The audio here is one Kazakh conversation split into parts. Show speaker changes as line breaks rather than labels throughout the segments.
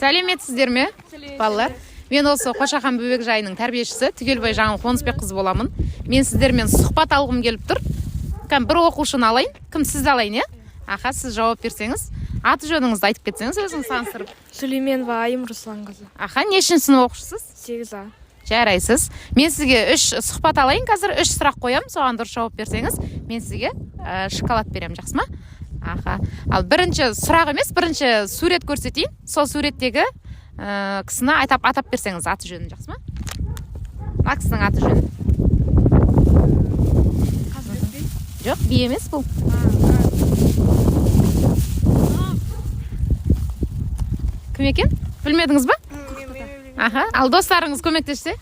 Сәлеметсіздер ме, балалар? Мен осы Қошахан бөбекжайының тәрбиешісі Түгелбай Жаңыл Қонысбекқызы боламын. Мен сіздермен сұхбат алғым келіп тұр. Кәдімгі бір оқушыны алайын. Кім, сізді алайын, иә? Аха, сіз жауап берсеңіз, аты жөніңізді айтып кетсеңіз, өзіңіз таныстырып.
Сүлейменова Айым Русланқызы.
Аха, нешінші сынып оқушысыз?
8 А.
Жарайсыз. Мен сізге үш сұхбат алайын қазір, үш сұрақ қоямын, соған дұрыс жауап берсеңіз, мен сізге шоколад беремін, жақсы ма? Аха. Ал бірінші сұрақ емес, бірінші сурет көрсетейін. Сол суреттегі кісіні атап берсеңіз аты жөнін, жақсы ма? Мына кісінің аты жөні. Жоқ, би емес бұл. Кім екен? Білмедіңіз ба? Аха, ал достарыңыз көмектессе?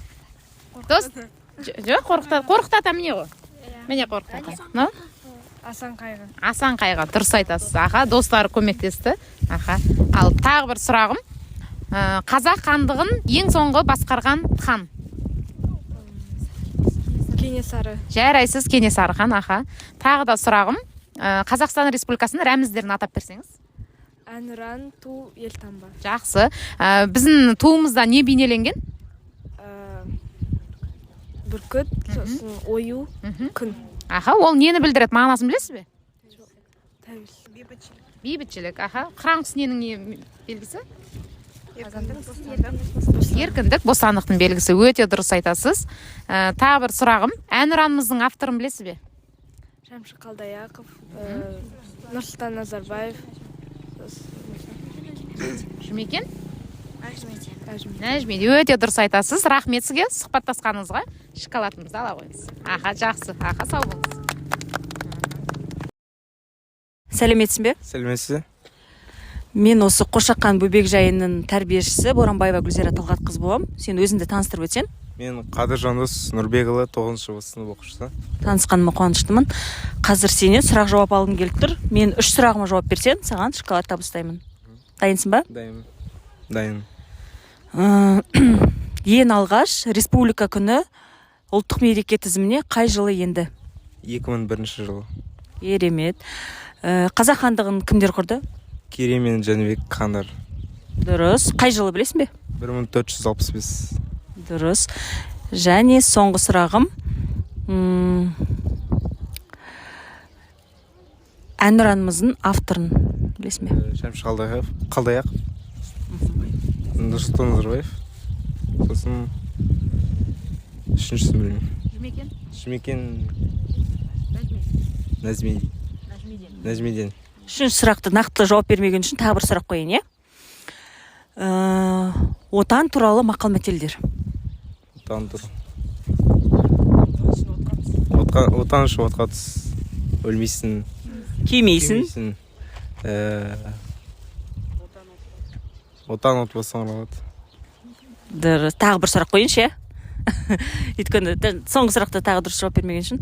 Дос? Жоқ, Қорқыт, Қорқыт ата міне ғой. Міне Қорқыт ата. Мынау?
Асан Қайғы.
Асан Қайғы, дұрыс айтасыз. Аха, достары көмектесті. Аха. Ал тағы бір сұрағым. Қазақ хандығын ең соңғы басқарған хан.
Кенесары.
Жарайсыз, Кенесары хан, аха. Тағы да сұрағым. Қазақстан Республикасының рәміздерін атап берсеңіз.
Әнұран, ту, елтаңба.
Жақсы. Біздің туымызда не бейнеленген?
Бүркіт, сосын ою, күн.
Аха, ол нені білдіреді? Мағынасын білесіз бе?
Тәуелсіздік.
Бейбітшілік, аха. Қыран құс ненің не белгісі? Еркіндік, бостандықтың белгісі. Өте дұрыс айтасыз. Тағы бір сұрағым. Әнұранымыздың авторын білесіз бе?
Шәмші Қалдаяқов, Нұрсұлтан Назарбаев, сосын
Жұмекен?
Әжім.
Нәжмеден. Өте дұрыс айтасыз. Рахмет сізге сұхбаттасқаныңызға. Шоколадымызды ала қойыңыз. Аха, жақсы. Аха, сау болыңыз.
Сәлеметсің бе?
Сәлеметсіз.
Мен осы Қошақан бөбекжайының тәрбиешісі Боранбаева Гүлзира Талғатқызы боламын. Сен өзіңді таныстырып өтсең.
Мен Қадыр Жандос Нұрбекұлы, 9 сынып оқушысы.
Танысқаныма қуаныштымын. Қазір сенен сұрақ жауап алғым келіп тұр. Мен үш сұрағыма жауап берсең, саған шоколад табыстаймын. Дайынсың ба?
Дайын. Дайын.
Ең алғаш Республика күні ұлттық мереке тізіміне қай жылы енді?
2001 жылы.
Керемет. Қазақ хандығын кімдер құрды?
Керей мен Жәнібек хандар.
Дұрыс. Қай жылы білесің бе?
1465.
Дұрыс. Және соңғы сұрағым. Әнұранымыздың авторын білесің бе?
Шәмші Қалдаяқов. Нұрсұлтан Назарбаев. Сосын үшіншісін білмеймін.
Жұмекен?
Жұмекен Нәжмеден. Нәжмеден.
Үшінші сұрақты нақты жауап бермеген үшін тағы бір сұрақ қояйын, иә? Отан туралы мақал мәтелдер.
Отан тур. Отқа, отан үшін отқа түс. Өлмейсің.
Күймейсің.
Күймейсің. Отан от болсаң оралады.
Дұрыс. Тағы бір сұрақ қояйыншы, иә? Өйткені соңғы сұрақта тағы дұрыс жауап бермеген үшін.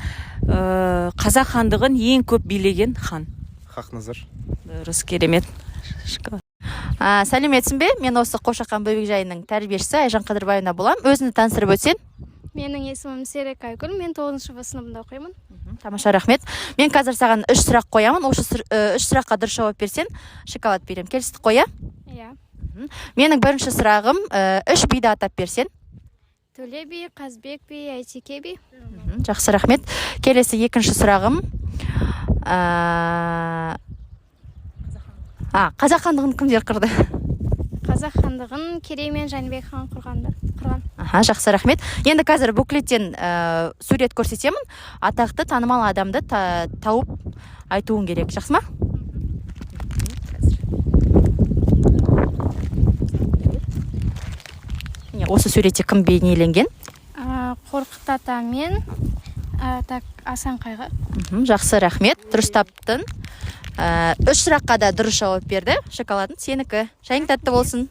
Қазақ хандығын ең көп билеген хан.
Хақназар.
Дұрыс, керемет. Шоколад.
Сәлеметсің бе? Мен осы Қошақан бөбекжайының тәрбиешісі Айжан Қадырбаевна боламын. Өзіңді таныстырып өтсең.
Менің есімім Серік Айгүл, мен 9 Б сыныбында оқимын.
Тамаша, рахмет. Мен қазір саған үш сұрақ қоямын. Осы үш сұраққа дұрыс жауап берсең, шоколад беремін. Келістік қой, иә?
Иә.
Менің бірінші сұрағым, үш биді атап берсең.
Төле би, Қазбек би, Әйтеке би.
Жақсы, рахмет. Келесі екінші сұрағым. Қазақ хандығын кімдер құрды?
Қазақ хандығын Керей мен Жәнібек хан құрған.
Аха, жақсы, рахмет. Енді қазір буклеттен сурет көрсетемін. Атақты танымал адамды тауып айтуың керек. Жақсы ма? Міне, осы суретте кім бейнеленген?
Қорқыт ата мен так, Асан Қайғы.
Жақсы, рахмет. Дұрыс таптың. Үш сұраққа да дұрыс жауап берді. Шоколадың сенікі. Шайың тәтті болсын.